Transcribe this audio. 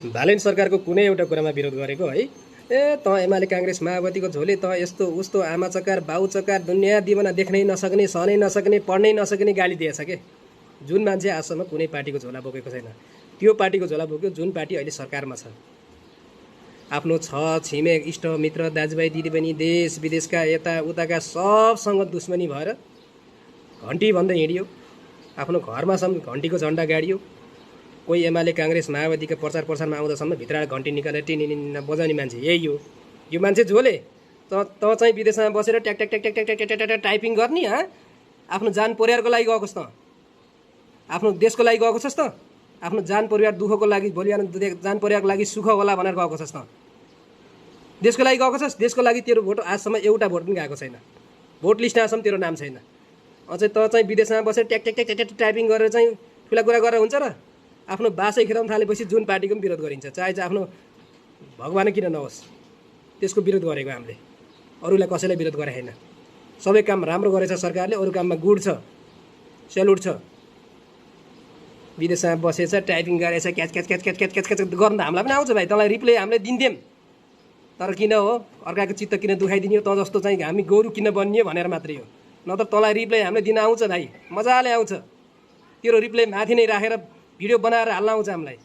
बालेन सरकारको कुनै एउटा कुरामा विरोध गरेको है। त एमाले काङ्ग्रेस माओवादीको झोले त यस्तो उस्तो आमा चकार बाउ चकार दुनियाँ दिवना देख्नै नसक्ने सहनै नसक्ने पढ्नै नसक्ने गाली दिएछ के। जुन मान्छे आजसम्म कुनै पार्टीको झोला बोकेको छैन त्यो पार्टीको झोला बोक्यो जुन पार्टी अहिले सरकारमा छ। आफ्नो छिमेक इष्ट मित्र दाजुभाइ दिदीबहिनी देश विदेशका यता उताका सबसँग दुश्मनी भएर घन्टी भन्दै हिँडियो। आफ्नो घरमा सम घन्टीको झन्डा गाडियो। कोही एमाले काङ्ग्रेस माओवादीका प्रचार प्रसारमा आउँदासम्म भित्रबाट घन्टी निकालेर टिनिनिन बजाउने मान्छे यही हो। यो मान्छे झोले त चाहिँ विदेशमा बसेर ट्याक ट्याक ट्याक ट्याक ट्याक ट्याक ट्याक टाइपिङ गर्ने आफ्नो जान परिवारको लागि गएको छ त, आफ्नो देशको लागि गएको छस् त, आफ्नो जान परिवार दुःखको लागि भोलि जान परिवारको लागि सुख होला भनेर गएको छस् त, देशको लागि गएको छस्। देशको लागि तेरो भोट आजसम्म एउटा भोट पनि गएको छैन, भोट लिस्ट आजसम्म तेरो नाम छैन। अझै त चाहिँ विदेशमा बसेर ट्याक ट्याक ट्याक ट्याक टाइपिङ गरेर चाहिँ ठुला कुरा गरेर हुन्छ र? आफ्नो बासै खेलाउन थालेपछि जुन पार्टीको पनि विरोध गरिन्छ, चाहे चाहिँ आफ्नो भगवान किन नहोस् त्यसको विरोध गरेको हामीले, अरूलाई कसैलाई विरोध गरे होइन। सबै काम राम्रो गरेछ सरकारले, अरू काममा गुड छ, सेल्युट छ। विदेशमा बसेछ टाइपिङ गरेछ catch catch catch catch catch catch catch गर्न त हामीलाई पनि आउँछ भाइ, तँलाई रिप्ले हामीले दिन्थ्यौँ। तर किन हो अर्काको चित्त किन दुखाइदिने हो, त जस्तो चाहिँ हामी गोरु किन बनियो भनेर मात्रै हो। नत्र तँलाई रिप्ले हामीले दिन आउँछ भाइ, मजाले आउँछ। तेरो रिप्ले माथि नै राखेर भिडियो बनाएर हाल्न आउँछ हामीलाई।